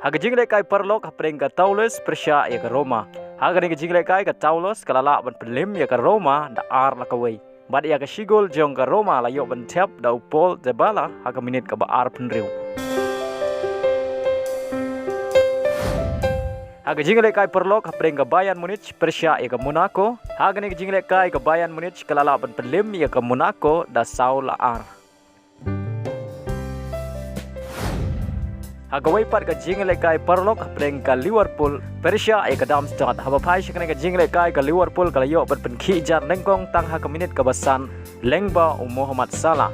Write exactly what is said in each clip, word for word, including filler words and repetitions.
Ha ka jinglehkai paralok hapdeng ka Toulouse pyrshah ïa ka Roma. Ha kane ka jinglehkai ka Toulouse ka la lah ban pynlem ïa ka Roma da ar la kawei. Bad ïa ka shi gol jong ka Roma la ïoh ban thep da u Paul Dybala ha ka minit kaba arphew hynriew. Ha ka jinglehkai paralok hapdeng ka Bayern Munich pyrshah ïa ka Monaco. Ha kane ka jinglehkai ka Bayern Munich ka la lah ban pynlem ïa ka Monaco da saw la ar. Ha kawei pat ka jinglehkai paralok hapdeng ka Liverpool pyrshah ïa ka Darmstadt. Haba phai sha kane ka jinglehkai ka Liverpool ka la ïoh ban pynkhih jar nyngkong tang ha ka minit kaba san lyngba u Mohamed Salah.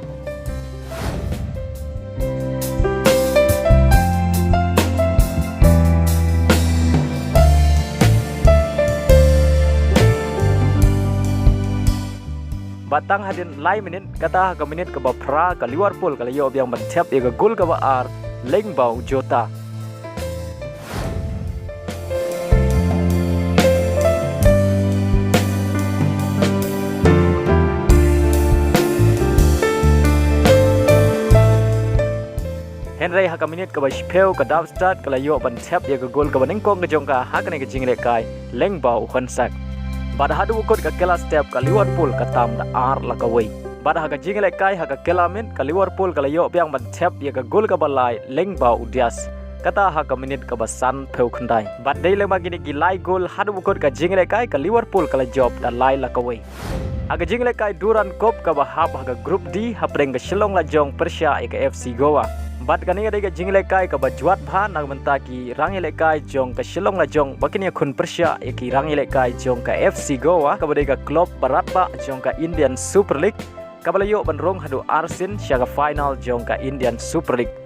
Bad tang hadien lai minit, kata ha ka minit kaba phra ka Liverpool ka la ïoh biang ban thep ïa ka gol kaba ar lyngba u Jota. Hynrei ha ka minit kaba shiphew ka Darmstadt ka la ïoh ban thep ïa ka gol kaba nyngkong ka jong ka ha kane ka jinglehkai lyngba u Honsak. Bad haduh kut ka kylla step ka Liverpool ka tam da ar la kawei. Bad ha ka jinglehkai ha ka kylla miet ka Liverpool ka la ïoh biang ban thep ïa ka gol kaba lai lyngba u Diaz. Kata ha ka minit kaba sanphew khyndai. Bad dei lyngba kine ki lai gol haduh kut ka jinglehkai ka Liverpool ka la jop da lai la kawei. Ha ka jinglehkai Durand Cup kaba hap ha ka Group D hapdeng ka Shillong Lajong pyrshah ïa ka F C Goa. Bad kane ka dei ka jinglehkai kaba jwat bha na ka bynta ki rangïalehkai jong ka Shillong Lajong ba kin ïakhun pyrshah ïa ki rangïalehkai jong ka F C Goa kaba dei ka club ba radbah jong ka Indian Super League, kaba la ïoh ban rung haduh arsien sha ka final jong ka Indian Super League.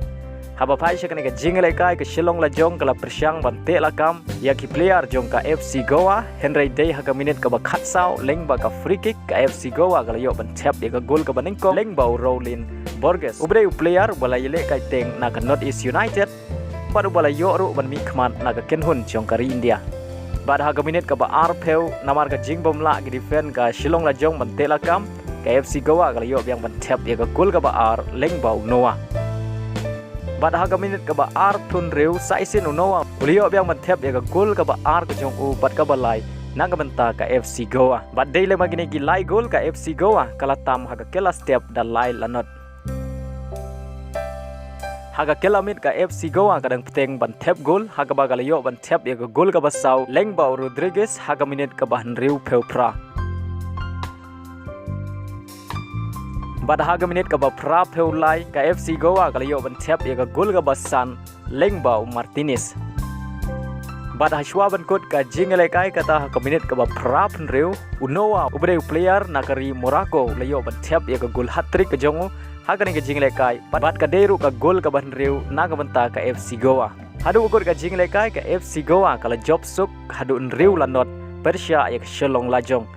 Haba phai sha kane ka jinglehkai ka Shillong Lajong ka la pyrshang ban teh lakam ïa ki player jong ka F C Goa, hynrei dei ha ka minit kaba khatsaw lyngba ka free kick ka F C Goa ka la ïoh ban thep ïa ka gol kaba nyngkong lyngba u Raulin Borges, uba dei u player uba la ïalehkai teng na ka North East United bad uba la ïoh ruh ban mihkhmat na ka kynhun jong ka ri India. Bad ha ka minit kaba arphew, namar ka jingbymlah ki defend ka Shillong Lajong ban teh lakam, ka F C Goa ka la ïoh biang ban thep ïa ka gol kaba ar lyngba u Noah. Bad ha ka minit kaba arphew hynriew, sa shisien u Noah u la ïoh biang ban thep ïa ka gol kaba ar ka jong u bad kaba lai na ka bynta ka F C Goa. Bad dei lyngba kine ki lai gol ka F C Goa ka la tam ha ka kylla step da lai la not. Ha ka kylla miet ka F C Goa ka dang bteng ban thep gol, ha kaba ka la ïoh ban thep ïa ka gol kaba saw lyngba u Rodriguez ha ka minit kaba hynriewphew phra. Bad ha ka minit kaba phraphew lai ka F C Goa ka la ïoh ban thep ïa ka gol kaba san lyngba u Martinez. Bad ha shuwa ban kut ka jinglehkai kata ha ka minit kaba phraphew hynriew, u Noah uba dei u player na ka ri Morocco u la ïoh ban thep ïa ka gol hat-trick ka jong u ha kane ka jinglehkai. Bad, bad ka dei ruh ka gol kaba hynriew na ka bynta ka F C Goa. Haduh kut ka jinglehkai ka F C Goa ka la jop suk haduh hynriew la not pyrshah ïa ka Shillong Lajong.